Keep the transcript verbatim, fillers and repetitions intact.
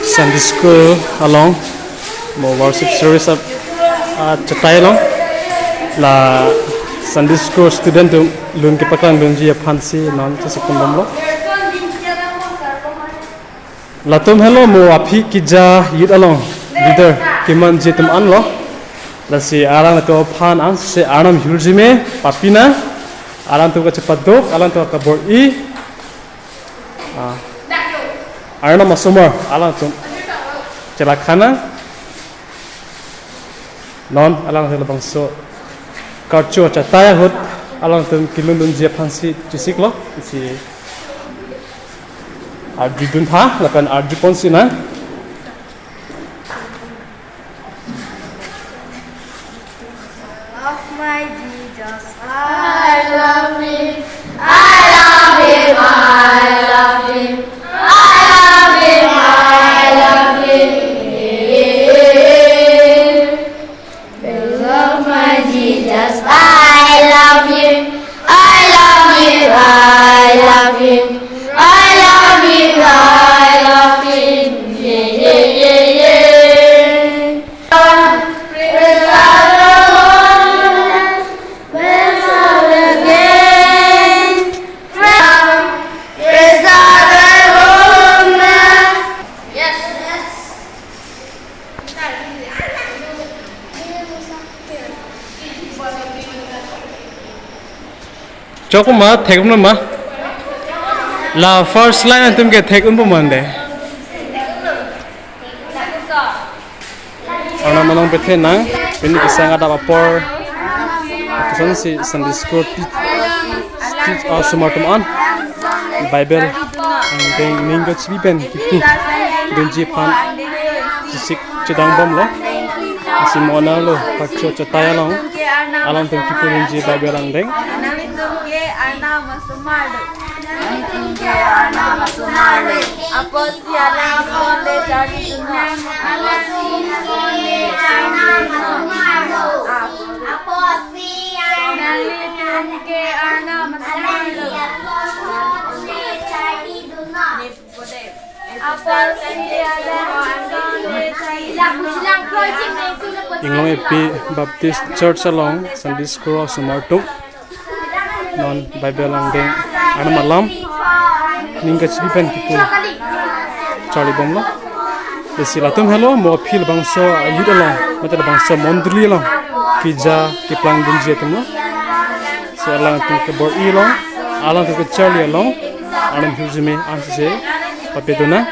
Sunday School along mo worship service ap, ah, chetai along la Sunday School student atum lun kepaklang dunji aphansi non chesik pon bomlo. Latum helo mo aphi keja youth along leader kemanji atum anlo. Lasi arang atum aphan ansi Arnam hirjume papi nang, arang atum kachepaduk, arang atum kabor-i. Ah, Arnam asomar alangtum chelakhan nang. Non alangtum labangso karcho chetai ahut alangtum kelun dunji aphansi chesiklo, isi arjudun tha lapen arju ponsi nang. Love my Jesus, I love him, I love him, I love him, I love him, I love him. I love my Jesus, I love him, I love him, I love him, I love him, I love him. Yeah, yeah, yeah, yeah. Praise the Lord, praise the Lord again. Praise the Lord. Yes, yes. Chokma thek un ma. La first line atum ke thek un bomande. Arnam along pethe nang, pini kesang adap apor. Kosonsi Sunday school teach, teach, ah, osomar atum an Bible angdeng ning kachibi pen kipu dunji aphan chesik chedang bomlo. Isi mo-an arlo karcho chetai along alangtum kipu dunji Bible angdeng. Nanglitum ke Arnam asomar do. Nanglitum ke Arnam asomar do. Apotsi Arnam ason le charlidunnon. Apotsi Arnam ason le charlidunnon. Apotsi Arnam, nanglitum ke Arnam asomar do. Apotsi Arnam ason le charlidunnon. Inglong A P Baptist Church along Sunday School osomar atum non Bible angdeng Arnam alam ning kachibi pen kipu charli bomlo. Lasi latum helo mo aphi labangso youth along, mate labangso mondoli along keja keplang dunji atumlo. Si alangtum kebor-i along, alangtum kecharli along Arnam hirjume ansi pape dun nang.